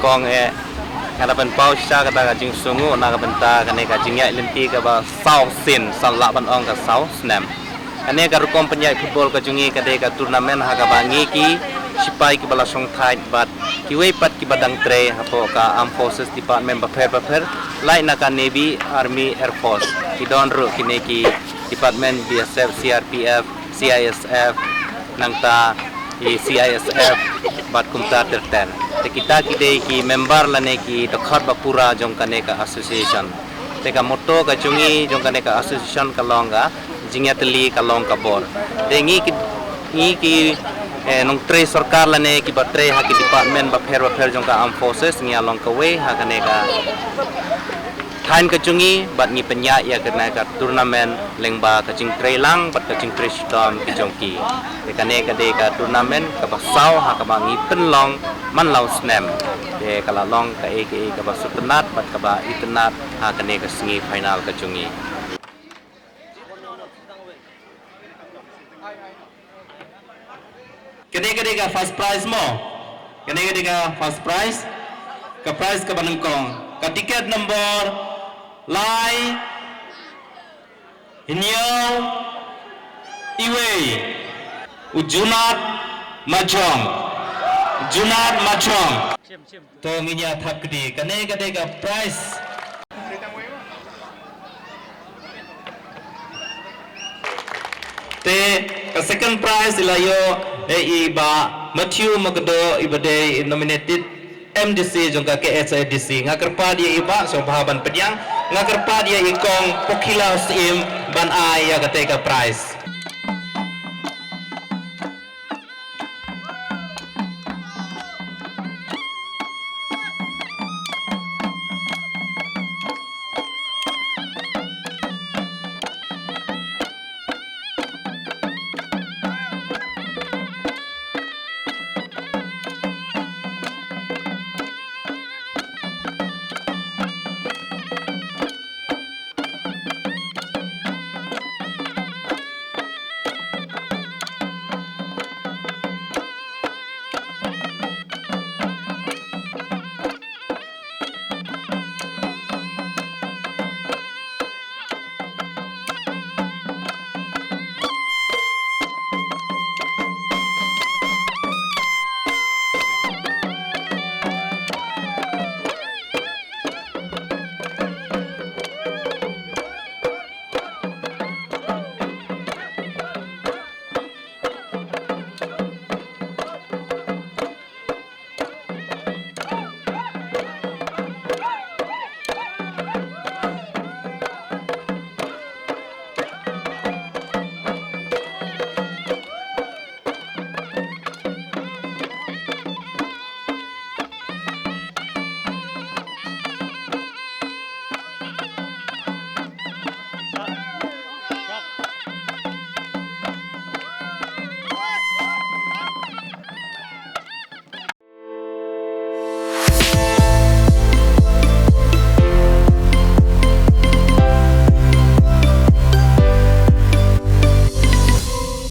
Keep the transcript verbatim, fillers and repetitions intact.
Pynpaw eh, nga da pynpaw shisha kata ka jingsngewnguh na ka bynta kane ka jingïaid lynti kaba saw sien, sa lah ban ong ka saw snem. Kane ka rukom pynïaid football ka jong ngi ka dei ka tournament ha kaba ngi ki shipai kiba la shongthait bad kiwei pat kiba dang trei hapoh ka Armed Forces Department bapher bapher, lait na ka Navy, Army, Air Force. Ki don ruh kine ki department, B S F, C R P F, C I S F, nangta i C I S F bad kumta ter ter. Te kita ki dei ki member lane ki dkhot ba pura jong kane ka association. Te ka motto ka jong ngi jong kane ka association ka long ka, jingïatylli ka long ka bor. Te ngi ki, ngi ki, eh, nongtrei sorkar lane kiba trei ha ki department bapher bapher jong ka Armed Forces, ngi ïa long kawei ha kane ka thaiñ ka jong ngi bad ngi pynïaid ïa kane ka tournament lyngba ka jingtrei lang bad ka jingtrei shitom ki jong ki. Te kane ka dei ka tournament kaba saw ha kaba ngi pynlong man la u snem. Te ka la long kaei kaei kaba sngewtynnat bad kaba itynnat ha kane ka sngi final ka jong ngi. Kane ka dei ka first prize mo. Kane ka dei ka first prize. Ka prize kaba nyngkong, ka tiket number lai hynñiew iwei, u Junat Majong. Junat Majong. To ngin ïa thap kti. Kane ka dei ka prize. Te ka second prize i la ïoh eh i Bah Matthew Makdo, iba dei nominated M D C jong ka K S A D C. Nga kyrpad ïa i Bah sngewbha ban pdiang. Nga kyrpad ïa i Kong Pokhila Syiem ban ai ïa kata ka prize.